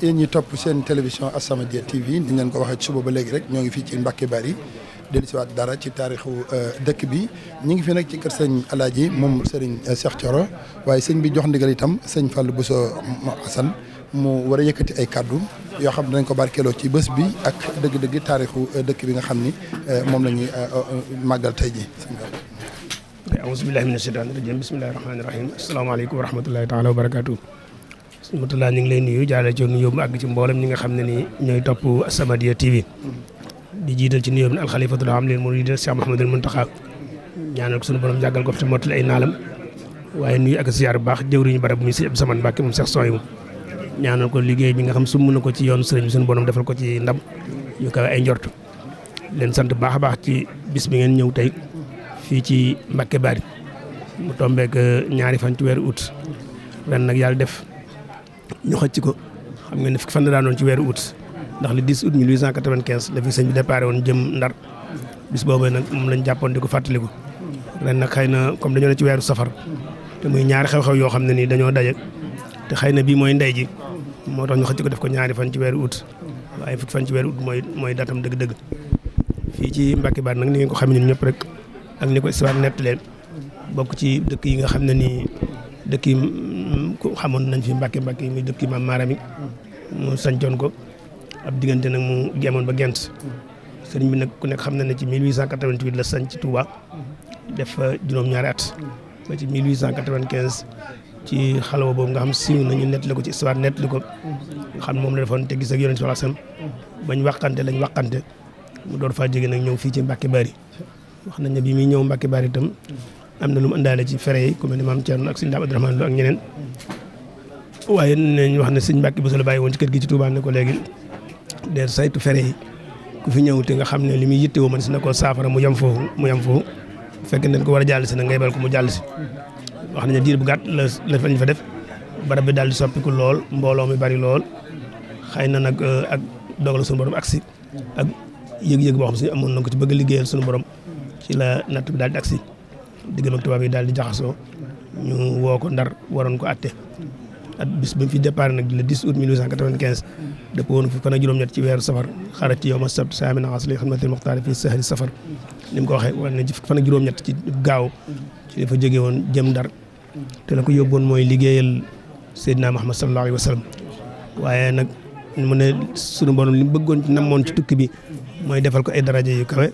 yéen ñi topp seen télévision As-Samadiyya TV ni leen ko waxee suba ba léegi rek ñoo ngi fii ci Mbacke Bari dellusiwaat dara ci taarixu dëkk bi ñu ngi fi nag ci kër sëñ Alaaji moom sëriñ Cheikh Thioro waaye sëñ bi jox ndigal itam sëñ Fallou Bousso Assane mu war a yëkkati ay kaddu yoo xam ne dañ ko barkeeloo ci bés bi ak dëgg-dëgg taarixu dëkk bi nga xam ni moom la ñuy màggal tey ji. auzu billahi mina shaytaani rajim bismillahi rahmaani rahim asalaamaaleykum wa rahmatullahi taala wa barakaatu. sëñ Moutalla ñu ngi lay nuyu jaarale ci nuyoo mu àgg ci mboolem ñi nga xam ne ni ñooy topp As-Samadiyya TV di jiital ci nuyoo bi alxalifatul aam lil muriid Cheikh Mouhamadoul Mountakha ñaanal ko suñu borom jàggal ko fi te mottali ay naalam waaye nuyu ak ziar bu baax jëwriñu barab mi sëñ Abdou Samane Mbacke moom Cheikh Soyibu ñaanal ko liggéey bi nga xam sumb na ko ci yoonu sëriñ bi suñu borom defal ko ci ndam yu kawe ay njort leen sant baax a baax ci bis bi ngeen ñëw tey fii ci Mbacke Bari mu tombeek ñaari fan ci weeru août ren nag yàlla def ñu xëcc ko xam nga ne fukki fan la daanoon ci weeru août ndax le 10 août 1895 la fi sëñ bi déparé woon jëm Ndar bis boobu nag moom lañ jàppoon di ko fàttaliku ren nag xëy na comme dañoo ne ci weeru safar te muy ñaari xew-xew yoo xam ne nii dañoo daje te xëy na bii mooy ndey ji moo tax ñu xëcc ko def ko ñaari fan ci weeru août waaye fukki fan ci weeru août mooy datam dëgg-dëgg fii ci Mbacke Bari nag ni ngeen ko xam ne ñun ñëpp rek ak ni ko histoire nettalee bokk ci dëkk yi nga xam ne nii dëkk yi xamoon nañ fi Mbacke yi muy dëkk yi maam Maaram yi mu sancoon ko ab diggante nag mu gemoon ba Gent sëriñ bi nag ku nekk xam na ne ci 1888 la sanc ci Touba def juróom-ñaari at ba ci 1895 ci xalawa boobu nga xam siiw na ñu nettali ko ci histoire nettali ko nga xam moom la defoon te gis ak Yonent bi sallallahu alayhi wasallam bañ waqante mu door faa jóge nag ñëw fii ci Mbacke Bari wax nañ ne bi muy ñëw Mbacke Bari itam am na lu mu indaale ci fere yi ku mel ne maam Thierno ak sëñ Daam Abdourahmane Lo ak ñeneen waaye nañ wax ne sëñ Mbacke Bousso la bàyyi woon ci kër gi ci Touba ne ko léegi de saytu fere yi ku fi ñëw te nga xam ne li muy yittewoo man si na ko saafara mu yem foofu bu fekkee ne ko war a jàll si nag ngay bal ko mu jàll si wax nañ ne diir bu gàtt la fañ fa def barab bi daal di soppiku lool mbooloo mi bari lool xëy na nag ak dogal suñu borom agsi ak yëg-yëg boo xam si amoon na ko ci bëgg liggéeyal suñu borom ci la natt bi daal di agsi diggam ak tubaab yi daal di jaxasoo ñu woo ko Ndar waroon ko atte at bis ba mu fi départ nag le 10 août 1895 dëpp woon fi fan ak juróom-ñett ci weeru safar xarat ci yow ma sabt saamina asli xidmatil muxtaar fii sahri safar ni mu ko waxee wala ne fan ak juróom-ñett ci gaaw ci dafa jóge woon jëm Ndar te la ko yóbboon mooy liggéeyal Seydina Muhammad sallallahu alayhi wa sallam waaye nag mu ne sunu borom li mu bëggoon ci namoon ci tukki bi mooy defal ko ay daraja yu kawe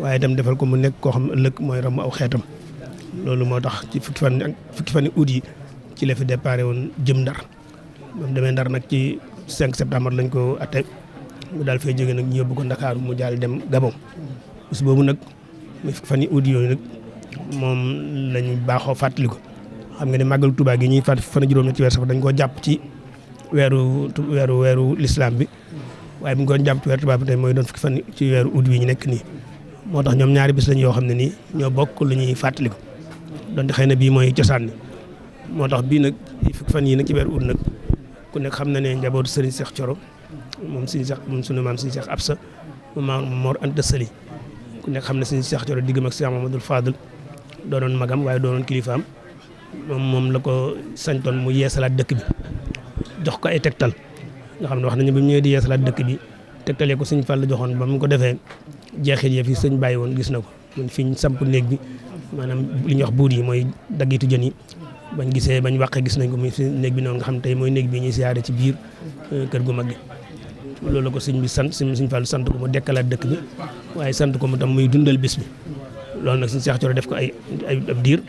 waaye itam defal ko mu nekk koo xam ëllëg mooy ramm aw xeetam loolu moo tax ci fukki fan août yi ci la fi déparé woon jëm Ndar moom demee Ndar nag ci 5 septembre lañ ko atte mu daal fay jógee nag ñu yóbbu ko Ndakaaru mu jaal dem Gabon bis boobu nag muy fukki fan août yooyu nag moom lañ baaxoo fàttali ko xam nga ne màggalu Tuubaa gi ñuy fàttali fan juróom ci weer safar dañ koo jàpp ci weeru l'islam bi waaye bu ñu ko jàpp ci weeru tubaab bi tey mooy doon fukki fan ci weeru août wi ñu nekk nii moo tax ñoom ñaari bis lañ yoo xam ne nii ñoo bokk lu ñuy fàttali ko donte xëy na bii mooy cosaan ni moo tax bii nag fukki fan yii nag ci weeru août nag ku nekk xam na ne njabootu Serigne Cheikh Thioro moom sunu maam Serigne Cheikh Absa moom maam Mor Anta Sali ku nekk xam ne Serigne Cheikh Thioro diggam ak Cheikh Mamadou Fadel doonoon magam waaye doonoon kilifaam moom la ko sañtoon mu yeesalaat dëkk bi jox ko ay tegtal nga xam ne wax nañu bi mu ñëwee di yeesalaat dëkk bi tegtalee ko Serigne Fall joxoon ba mu ko defee jeexit yi fi sëñ bàyyi woon gis na ko mun fi ñu samp néeg bi maanaam li ñuy wax buut yi mooy daggitu jën yi bañ wàqee gis nañ ko muy néeg bi noonu nga xam tey mooy néeg bi ñuy siyaare ci biir kër gu mag gi loolu la ko sëñ bi sëñ Fallu sant ko mu dekkalaat dëkk bi waaye sant ko mu tam muy dundal bis bi loolu nag sëñ Cheikh Thioro def ko ay ab diir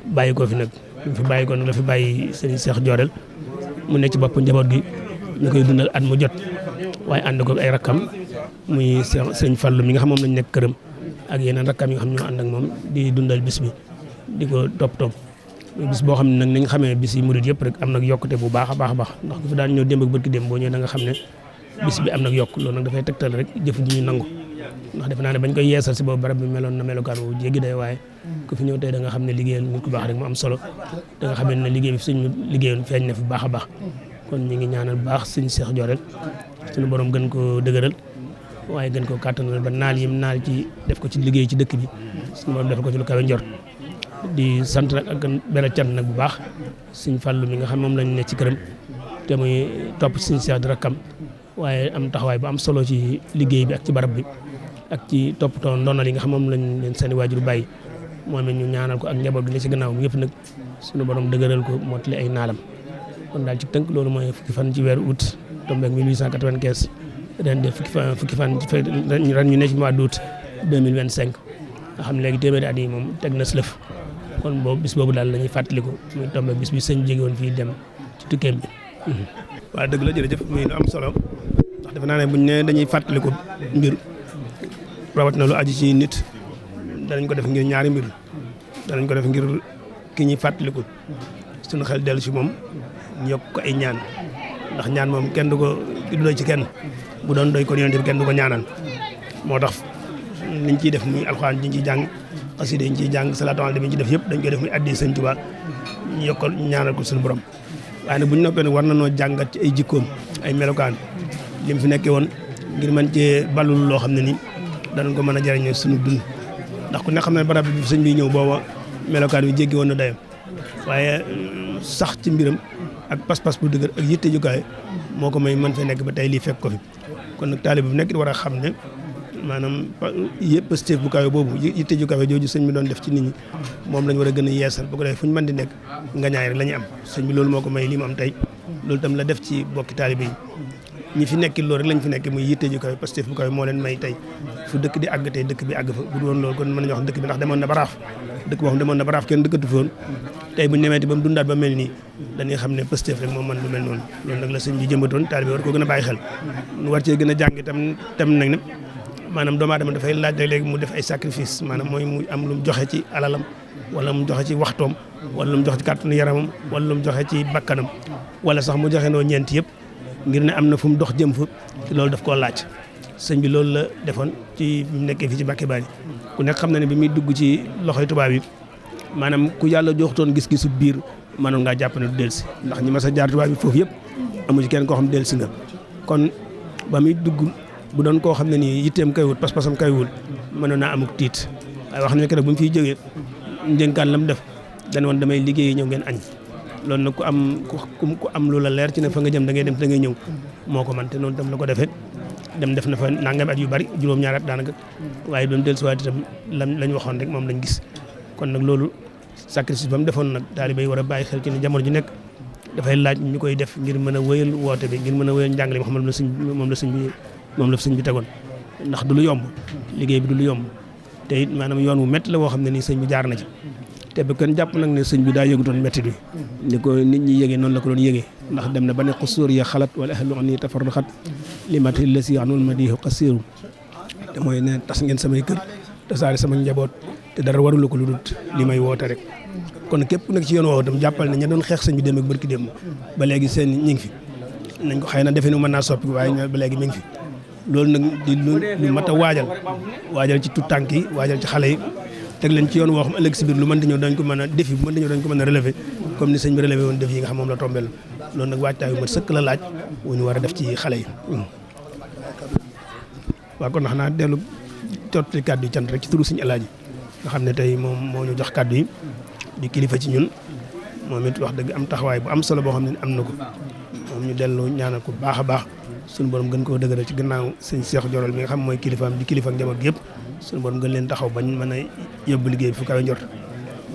bàyyi ko fi nag fi bàyyi ko nag la fi bàyyi sëñ Cheikh Jorel mu nekk ci bopp njaboot gi ñu koy dundal at mu jot waaye ànd ko ay rakkam muy sëñ Fallu mi nga xam moom lañ nekk këram ak yeneen rakkam yi nga xam ñoo ànd ak moom di dundal bis bi di ko topp bis boo xam ne nag ni nga xamee bis yi murid yëpp rek am nag yokkute bu baax a baax ndax ku fi daan ñëw démb ak bërki démb boo ñëwee da nga xam ne bis bi am nag yokk loolu nag dafay tegtal rek jëf ji ñu nangu ndax defe naa ne bañ koy yeesal si boobu barab bi meloon na melokaan bu jéggi day waaye ku fi ñëw tey da nga xam ne liggéeyal nit ku baax rek mu am solo da nga xam ne liggéey bi suñu liggéeyoon feeñ na fi baax a baax kon ñu ngi ñaanal baax suñu Cheikh Jorel suñu borom gën ko dëgëral waaye gën koo kàttanal ba naal yim naal ci def ko ci liggéey ci dëkk bi suñu borom def ko ci lu kawe njort di sant nag ak beral cant nag bu baax Sëñ Fallu mi nga xam moom lañ ne ci këram te muy topp ci Sëñ Cheikh di rakkam waaye am taxawaay bu am solo ci liggéey bi ak ci barab bi ak ci toppatoo ndonal yi nga xam moom lañ leen seen waajur bàyyi moom it ñu ñaanal ko ak njaboot gi ne ci gannaaw yëpp nag suñu borom dëgëral ko mottali ay naalam kon daal ci tënk loolu mooy fukki fan ci weeru août tombeeg 1895 ren de fukki fan ren ñu ne ci mois d'août 2025 nga xam ne léegi téeméeri at yi moom teg na sëlëf kon boobu bis boobu daal la ñuy fàttaliku muy tombeeg bis bi sëñ jóge woon fii dem ci tukkeem bi. waaw dëgg la jërëjëf muy lu am solo ndax defe naa ne buñ ne dañuy fàttaliku mbir rawat na lu aju ci nit danañ ko def ngir ñaari mbir danañ ko def ngir ki ñuy fàttaliku suñu xel dellu ci moom ñu yokk ko ay ñaan ndax ñaan moom kenn du ko du doy ci kenn bu doon doy ko yonent bi kenn du ko ñaanal moo tax liñ ciy def muy alxuraan ji ñu ciy jàng xasida yi ñu ciy jàng salaatu ala nabi ñu ciy def yëpp dañ koy def muy addi Sëñ Tuubaa ñu yokkal ñaanal ko suñu borom waaye nag bu ñu noppee nag war na noo jàngat ci ay jikkoom ay melokaan li mu fi nekkee woon ngir mën cee ballul loo xam ne ni danañ ko mën a jëriñoo suñu dund ndax ku ne xam ne barab bi sëñ bi ñëw booba melokaan bi jéggi woon na dayam waaye sax ci mbiram ak pas-pas bu dëgër ak yitte jukaay moo ko may mën fee nekk ba tey lii fekk ko fi kon nag taalibe bu nekk war a xam ne maanaam yëpp Pastef bu kawe boobu yitte jukaay jooju sëñ bi doon def ci nit ñi moom lañ war a gën a yeesal bu ko defee fu ñu mën di nekk nga ñaay rek la ñu am sëñ bi loolu moo ko may li mu am tey loolu tam la def ci bokki taalibe yi ñi fi nekk loolu rek lañ fi nekk muy yitte jukaay Pastef bu kawe moo leen may tey fu dëkk di àgg tey dëkk bi àgg fa bu dul woon loolu kon mën nañu wax dëkk bi ndax demoon na baraaf dëkk boo xam demoon na baraaf kenn dëkkatu fi woon tey bu ñu demee ba mu dundaat ba mel nii dañuy xam ne Pastef rek moom man lu mel noonu loolu nag la sëñ bi jëmbatoon taalibe war ko gën a bàyyi xel ñu war cee gën a jàng tam nag ne maanaam doomu aadama dafay laaj léegi mu def ay sacrifice maanaam mooy mu am lu mu joxe ci alalam wala mu joxe ci waxtoom wala lu mu joxe ci kàttanu yaramam wala lu mu joxe ci bakkanam wala sax mu joxe noo ñeent yëpp ngir ne am na fu mu dox jëm fa loolu daf koo laaj sëñ bi loolu la defoon ci bi mu nekkee fii ci Mbàkke Bari ku nekk xam na ne bi muy dugg ci loxoy tubaab yi maanaam ku yàlla joxtoon gis-gisu biir mënoon ngaa jàpp ne du dellusi ndax ñi mas a jaar tubaab yi foofu yëpp amu ci kenn koo xam dellusi nga kon ba muy dugg bu doon koo xam ne nii yitteem kay wut pas-pasam kay wul mënoon naa amuk tiit waaye wax nañ ko nag bu mu fiy jógee njënkaan la mu def dana woon damay liggéeyi ñëw ngeen añ loolu nag ku am lu la leer ci ne fa nga jëm da ngay dem da ngay ñëw moo ko man te noonu tam la ko defee dem def na fa nangam at yu bari juróom-ñaari at daanaka waaye doon dellusiwaat itam lañ waxoon rek moom lañ gis kon nag loolu sacrifice ba mu defoon nag taalibe yi war a bàyyi xel ci ne jamono ji nekk dafay laaj ñu koy def ngir mën a wéyal woote bi ngir mën a wéyal njàngale moo xam moom la sëñ bi tegoon ndax du lu yomb liggéey bi du lu yomb te it maanaam yoon wu métti la woo xam ne nii sëñ bi jaar na ci te ba kenn jàpp nag ne sëñ bi daa yëgutoon métti bi ni ko nit ñi yëgee noonu la ko doon yëgee ndax dem na ba ne xusuur ya xalat wala ahlu ni tafarraxat limati la si anul madihu xasiru te mooy ne tas ngeen samay kër tasaare sama njaboot te dara warula ko lu dul li may woote rek kon képp nag ci yoon woowu tam jàppal ne ña doon xeex sëñ bi dem ak barki dem ba léegi seen ñi ngi fi nañ ko xëy na defe nu mën naa soppi waaye ba léegi mi ngi fi loolu nag di lu mat a waajal ci tout tànk yi waajal ci xale yi teg leen ci yoon woo xam ëllëg si biir lu mën di ñëw dañ ko mën a défi bu mën di ñëw dañ ko mën a relever comme ni sëñ bi relever woon défi yi nga xam moom la tombeel loolu nag waajtaay yu mat sëkk la laaj wu ñu war a def ci xale yi waaw kon xanaa dellu jottali kàddu yi cant rek ci turu Sëñ Alaaji nga xam ne tey moom moo ñu jox kàddu yi di kilifa ci ñun moom it wax dëgg am taxawaay bu am solo boo xam ne am na ko moom ñu dellu ñaanal ko baax a baax suñu borom gën koo dëgëral ci gannaaw sëñ Cheikh Jorol mi nga xam mooy kilifaam di kilifa ak njaboot gi yëpp suñu borom gën leen taxaw bañ mën a yóbbu liggéey bi fu kawe njort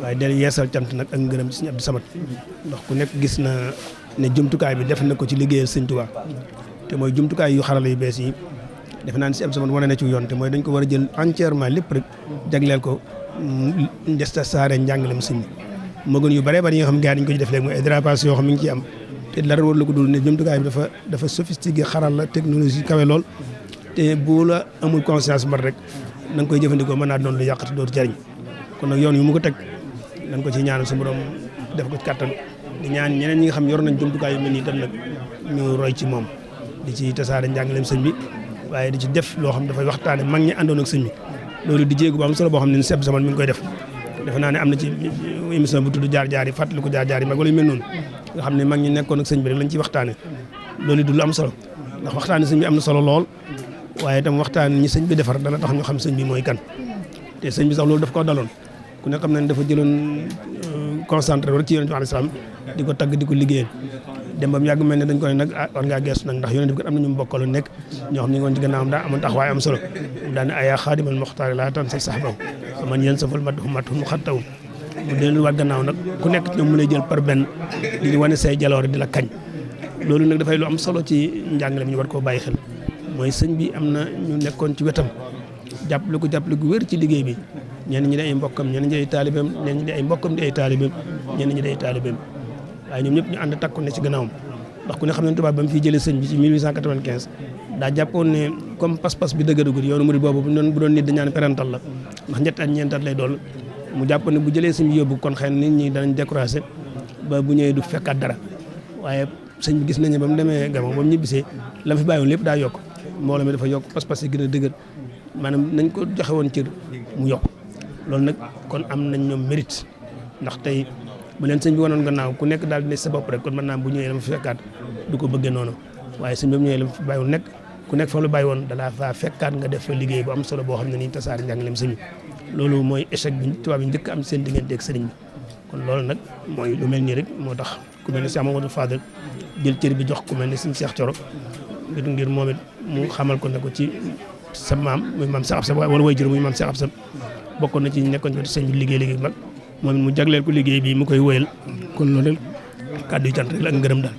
waaye del yeesal cant nag ak ngërëm ci sëñ Abdou Samad ndax ku nekk gis na ne jumtukaay bi def na ko ci liggéeyal sëñ Tuubaa te mooy jumtukaay yu xarala yu bees yi defe naa ne si Abdou Samad wane na ci yoon te mooy dañ ko war a jël entièrement lépp rek jagleel ko ndesta saare njàngalem sëñ bi magoon yu bare bari yi nga xam gars yi dañ ko ci def léegi mooy ay dérapage yoo xam mi ngi ciy am te dara war la ko dul ne jumtukaay bi dafa sophistiqué xaral la technologie kawe lool te bu la amul conscience mat rek da nga koy jëfandikoo mën naa doon lu yàqati dootu jariñ kon nag yoon yu mu ko teg dañ ko ci ñaanal sa borom def ko ci kàttan di ñaan ñeneen ñi nga xam yor nañ jumtukaay yu mel nii tam nag ñu roy ci moom di ci tasaare njàngaleem sëñ bi waaye di ci def loo xam dafay waxtaane mag ñi àndoon ak sëñ bi loolu di jéegu bu am solo boo xam ne Sëñ Samad mi ngi koy def defe naa ne am na ci émission bu tudd jaar-jaar yi fàttali ko jaar-jaar yi mag wala yu mel noonu nga xam ne mag ñi nekkoon ak sëñ bi rek lañ ciy waxtaane loolu du lu am solo ndax waxtaane sëñ bi am na solo lool waaye itam waxtaan ñi sëñ bi defar dana tax ñu xam sëñ bi mooy kan te sëñ bi sax loolu daf ko daloon ku ne xam ne dafa jëloon concentré rek ci yonent bi alayhi salaam di ko tagg di ko liggéeyal dem ba mu yàgg mel ne dañ ko ne nag war ngaa geestu nag ndax yonent bi kat am na ñu bokkaloon nekk ñoo xam ne ñu ngi woon ci gannaawam daa amoon taxawaay am solo daan ne ayaa xaadimal muxtaar laa tan say saxbaw man yéen safal mat mu xattaw mu delluwaat gannaaw nag ku nekk ñoom mën a jël par benn di wane say jaloore di la kañ loolu nag dafay lu am solo ci njàngale mi ñu war koo bàyyi xel mooy sëñ bi am na ñu nekkoon ci wetam jàppale ko wér ci liggéey bi ñenn ñi di ay mbokkam ñenn ñi di ay taalibeem ñenn ñi di ay mbokkam di ay taalibeem ñenn ñi di ay taalibeem waaye ñoom ñëpp ñu ànd takku ne ci gannaawam ndax ku ne xam ne tubaab ba mu fiy jëlee sëñ bi ci 1895 daa jàppoon ne comme pas-pas bi dëgëragul yoonu murid boobu bu doon nit dañaan parental la ndax ñetti at ñeenti at lay doon mu jàpp ne bu jëlee sëñ bi yóbbu kon xëy na nit ñi danañ découragé ba bu ñëwee du fekkaat dara waaye sëñ bi gis nañu ba mu demee Gabon ba mu ñibbisee la fi bàyyiwoon lépp daa yokk mbooloo mi dafa yokk pas-pas yi gën a dëgër maanaam nañ ko joxe woon cër mu yokk loolu nag kon am nañ ñoom mérite ndax tey bu leen sëñ bi wanoon gannaaw ku nekk daal di ne sa bopp rek kon mën naa bu ñëwee la ma fi fekkaat du ko bëggee noonu waaye sëñ bi mu ñëwee la ma fi bàyyiwoon nekk ku nekk fa lu bàyyi woon dalaa faa fekkaat nga def fa liggéey bu am solo boo xam ne nii tasaare njàngaleem sëñ bi loolu mooy échec bi tubaab yi njëkk am seen diggante ak sëriñ bi kon loolu nag mooy lu mel nii rek moo tax ku mel ne Cheikh Mamadou Fadel jël cër bi jox ku mel ne sëñ Cheikh Thioro ngir moom it mu xamal ko ne ko ci sa maam muy maam Cheikh Absa wala way jur muy maam Cheikh Absa bokkoon na ci nekkoon ci sëñ bi liggéey mag moom it mu jagleel ko liggéey bi mu koy wéyal kon loolu kàddu yu cant rek la ak ngërëm daal